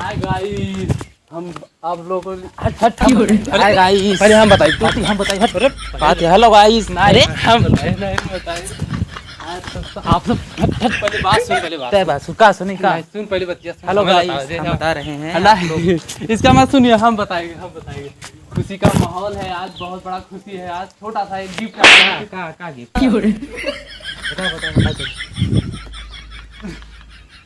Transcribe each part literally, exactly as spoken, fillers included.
हाय गाइस, हम आप लोगों को हट, हट, हम क्यों रे? बताएं। हाय गाइस। पहले हम बताई, तू हम बताई, हट। अरे, बात है, हेलो गाइस। नहीं, अरे, हम नहीं, नहीं बताई। आज तो, तो आप लोग हट, हट। पहले बात सुन, पहले बात तय सुन। बात सुन, का सुनी, का? नहीं, सुन, पहले बतिया सुन, हेलो हमें गाइस, बता दे हम ना। बता रहे हैं हेलो, आप लोग। इसका मत सुनिए, हम बताएंगे, हम बताएंगे। खुशी का माहौल है, आज बहुत बड़ा खुशी है, आज छोटा सा एक गिफ्ट आया है। का, का गिफ्ट? क्यों रे? बता, बता, बता दे।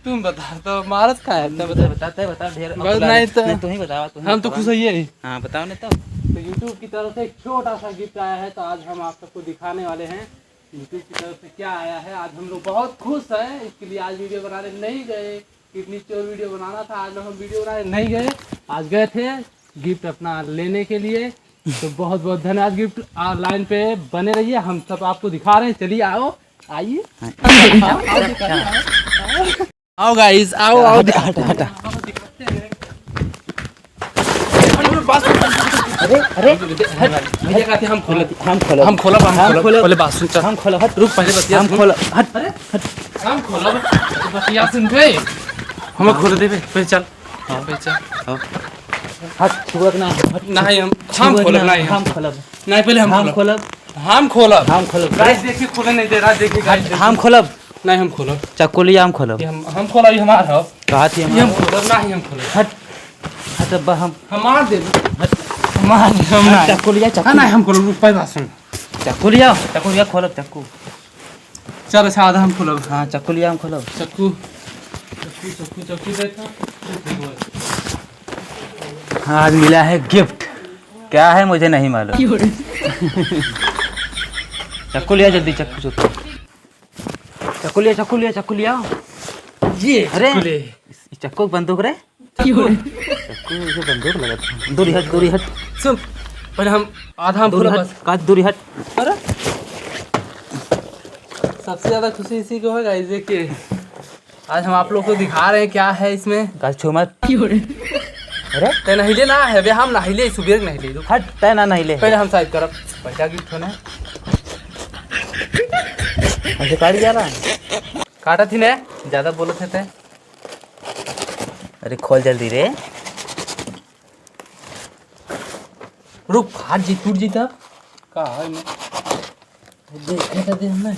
तुम बता, तो मारत का है? तुम बता, बता, बता, बता, ढेर बस अकुला नहीं है। तो नहीं, तू ही बतावा, तू ही हम तो बतावा। खुश ही है। हाँ, बताओ नहीं तो। तो YouTube की तरफ से एक छोटा सा गिफ्ट आया है, तो आज हम आप सबको दिखाने वाले हैं YouTube की तरफ से क्या आया है। आज हम लोग बहुत खुश हैं, इसके लिए आज वीडियो बनाने नहीं गए। इतनी चोर वीडियो बनाना था, आज लोग हम वीडियो बनाने नहीं गए, आज गए थे गिफ्ट अपना लेने के लिए। तो बहुत बहुत धन्यवाद। गिफ्ट लाइन पे बने रहिए, हम सब आपको दिखा रहे हैं। चलिए आओ, आइए। हाँ। आओ, आओ, दिखाइए, आओ। आओ गाइस, आओ, आओ, हटा, हटा, हटा। अरे, अरे, भैया कहते हम खोलब। हम खोलब। हम खोलब, हम हम खोलब। खोलब। पहले बात सुन, चल। हम खोलब, हट। रुक, पहले बतिया हम सुन। खोलब, हट। अरे, हट। हम खोलब। बतिया सुन बे। हम खोल देबे, पहले चल। हाँ। पहले चल। हाँ। हट, छुअक ना, हट। नहीं, हम, छुअक हम खोलब, ना, नहीं, हम। हम खोलब। नहीं, पहले हम हम खोलब। खोलब। हम खोलब। हम खोलब। गाइस, देखिए, खोले नहीं दे रहा, देखिए, गाइस, हट, देखिए। हम खोलब। नहीं, हम खोलब। चक्कू लिया, हम खोलब। ये हम, हम खोलब, ये हमार है। कहा थी ये हम हमार? खोलब, नहीं, हम खोलब। हट। हट, अब हम हम मार देब। हट। हम मार देब, हम हट, नहीं। चक्कू लिया, चक्कू। हाँ, नहीं, हम खोलब, रुक, पहले बात सुन। चक्कू लिया, चक्कू लिया, खोलब, चक्कू। चल, अच्छा, आधा हम खोलब। हाँ, चक्कू लिया, हम खोलब। चक्कू, चक्कू, चक्कू, चक्कू देखा। आज मिला है गिफ्ट, क्या है मुझे नहीं मालूम। क्यों रे? चक्कू लिया जल्दी, चक्कू, चक्कू। चक्कू लिया, चक्कू लिया, चक्कू लिया। ये अरे, चक्कू ले। इस, इस चक्कू की बंदूक रे। क्यों रे? चक्कू, इसे बंदूक लगत है। दूरी हट, दूरी हट। सुन, पहले हम आधा हम दूरी खोलब हट, बस। काट दूरी हट। अरे, सबसे ज्यादा खुशी इसी को है गाइस, देखिए। आज हम आप लोग को दिखा रहे हैं क्या है इसमें। गाइस, छू मत। क्यों रे? अरे? तय नहिले ना है बे, हम नहिले, सुबेर के नहिले। रुक। हट, तय ना नहिले। पहले हम साइड करब, पहला गिफ्ट होना है। ऐसे काट जा रहा है। काटा थी ने, ज्यादा बोलत है तय। अरे खोल जल्दी रे। रुक, फाट जी, टूट जी तब। का है में? देखे तो दे हमें।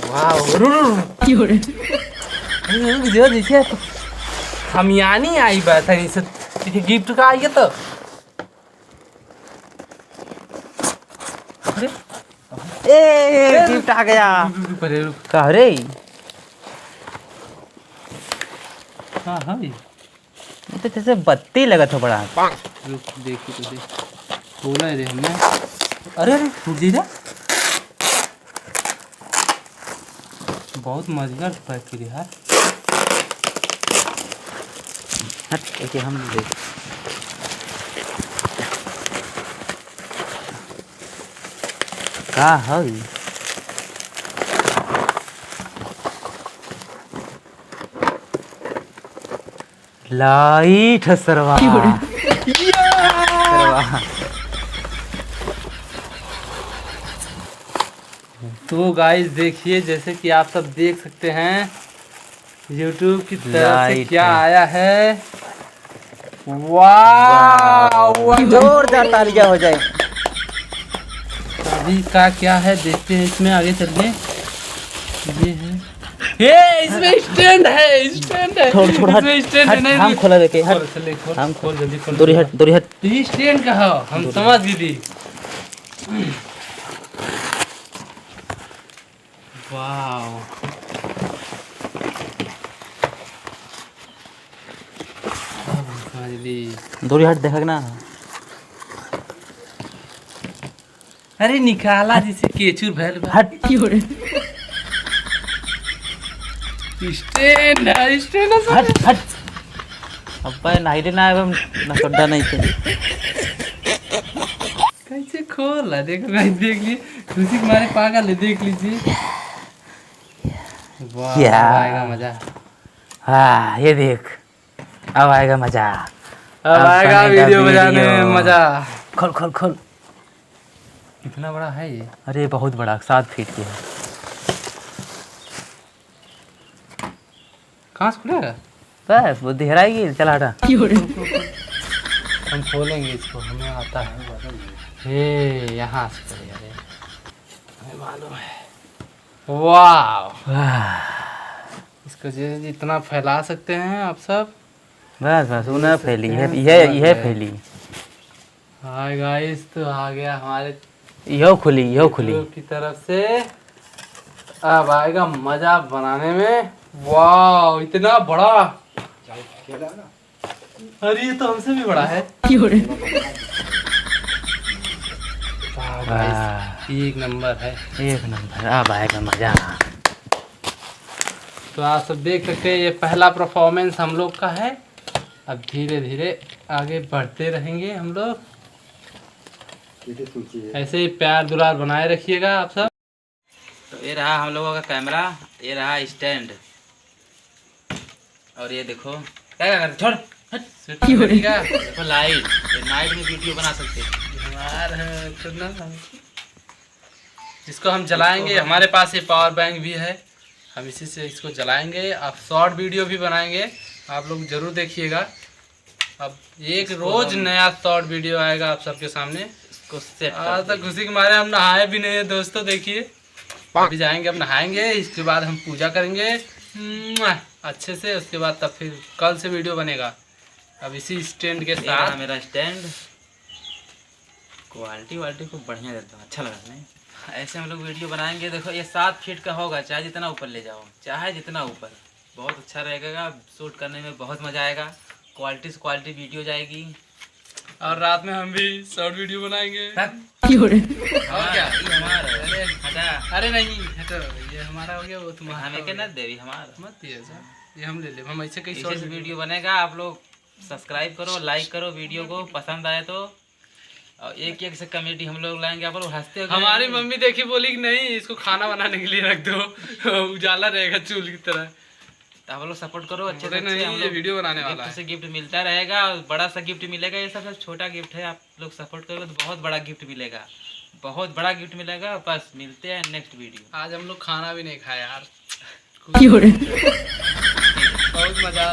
वाह, रु, रु, रु। क्यों रे? रुक, रुक, जो जैसे हम यानी आई बात है, इसे, इसे गिफ्ट का आई है तो। अरे? ए, ए, गिफ्ट आ गया। रुक, रुक, रुक, पहले रुक। का रे? हाँ, हाँ, ये। ये तो जैसे बत्ती लगत हो बड़ा। रुक, देखी तो दे। बोला है रे हमने। अरे, अरे, फूट जी रे। बहुत मजगर पैक करी यार। हट, एके हम देख। का हई? लाइट है सरवा। सरवा। तो गाइस देखिए, जैसे कि आप सब देख सकते हैं, YouTube की तरफ से लाइट क्या है। आया है। वाह, वाह। वाह। जोरदार तालियां हो जाए। अभी का क्या है, देखते हैं इसमें आगे चल के। ये है, ये इसमें स्टैंड है, स्टैंड है। छोड़, छोड़, हट, इसमें स्टैंड है, हट, नहीं, हम नहीं। खोला देखे, हट। खोल, चल, खोल, हम खोल, जल्दी खोल, दूरी खोल। हट, दूरी हट। ये स्टैंड का हो, हम दूरी। समझ गए। वाओ। अब समझ ली। दूरी हट, देखा कि ना? अरे निकाला जिसे केचुर भैल बा। हट। स्टैंड है, स्टैंड है सर। हट, हट। अब भाई नहीं देना है, अब हम ना सोडा नहीं थे। कैसे खोल है? देखो भाई, देख लिए, खुशी के मारे पागल है, देख लीजिए। वाह, क्या? अब आएगा मजा। हाँ, ये देख, अब आएगा मजा। अब अब आएगा बनेगा वीडियो बजाने में वीडियो। मजा। खोल, खोल, खोल। कितना बड़ा है ये? अरे, बहुत बड़ा, सात फीट की है। कहाँ से खुलेगा? बस, बुद्धि हेराई गई, चला हटा। हम खोलेंगे इसको, हमें आता है। ये यहाँ से चले जा रहे हैं। हमें मालूम है। वाह। वाह। इसको जि-, जितना फैला सकते हैं आप सब। बस, बस, वो ना फैली, ये, ये, ये फैली। हाय गाइस, तो आ गया हमारे इहो खुली, इहो खुली। की तरफ से। अब आएगा मजा बनाने में। वाह, इतना बड़ा। अरे, ये तो हमसे भी बड़ा है। क्यों रे? वाह, वाह। गाइस, एक नंबर है। एक नंबर, अब आएगा मजा। तो आप सब देख सकते हैं, ये पहला परफॉर्मेंस हम लोग का है। अब धीरे धीरे आगे बढ़ते रहेंगे हम लोग। ऐसे ही प्यार दुलार बनाए रखिएगा आप सब। तो ये रहा हम लोगों का कैमरा, ये रहा स्टैंड, और ये देखो, क्या, क्या कर, छोड़, हट। सेट करेगा। देखो लाइट, ये नाइट में वीडियो बना सकते हैं। यार, है, तो ना। जिसको हम जलाएंगे, हमारे पास ये पावर बैंक भी है, हम इसी से इसको जलाएंगे। आप शॉर्ट वीडियो भी बनाएंगे, आप लोग जरूर देखिएगा। अब एक इसको रोज हम नया शॉर्ट वीडियो आएगा आप सबके सामने। इसको सेट आज तक खुशी के मारे हम नहाए भी नहीं है दोस्तों, देखिए। अभी जाएंगे, अब नहाएंगे, इसके बाद हम पूजा करेंगे, मुआ, अच्छे से। उसके बाद तब फिर कल से वीडियो बनेगा। अब इसी स्टैंड के ये रहा साथ मेरा स्टैंड। क्वालिटी वालिटी खूब बढ़िया देता हूँ, अच्छा लगा नहीं? ऐसे हम लोग वीडियो बनाएंगे। देखो, ये सात फीट का होगा, चाहे जितना ऊपर ले जाओ, चाहे जितना ऊपर, बहुत अच्छा रहेगा, शूट करने में बहुत मजा आएगा। क्वालिटी से क्वालिटी वीडियो जाएगी। और रात में हम भी शॉर्ट वीडियो बनाएंगे। हट। क्यों रे? और क्या? ये हमारा है। अरे, हटा। अरे नहीं, हटो, ये हमारा हो गया, वो तुम्हारा हमें हो के गया। ना देवी हमारा। मत दिए सर, ये हम ले ले, हम ऐसे कहीं ऐसे शॉर्ट से वीडियो वीडियो बनेगा, आप लोग सब्सक्राइब करो, लाइक करो, वीडियो को पसंद आए तो। और एक एक से कमेडी हम लोग लाएंगे, आप लोग हंसते हो। हमारी मम्मी देखी, बोली कि नहीं, इसको खाना बनाने के लिए रख दो, उजाला रहेगा चूल्हे की तरह। तो आप लोग सपोर्ट करो अच्छे से बोले अच्छे, नहीं, हम ये लोग वीडियो बनाने वाला गिफ्ट है। से गिफ्ट मिलता रहेगा, और बड़ा सा गिफ्ट मिलेगा, ये सब, सब छोटा गिफ्ट है, आप लोग सपोर्ट करोगे तो बहुत बड़ा गिफ्ट मिलेगा, बहुत बड़ा गिफ्ट मिलेगा। बस मिलते हैं नेक्स्ट वीडियो। आज हम लोग खाना भी नहीं खाया यार। क्यों रे? बहुत मजा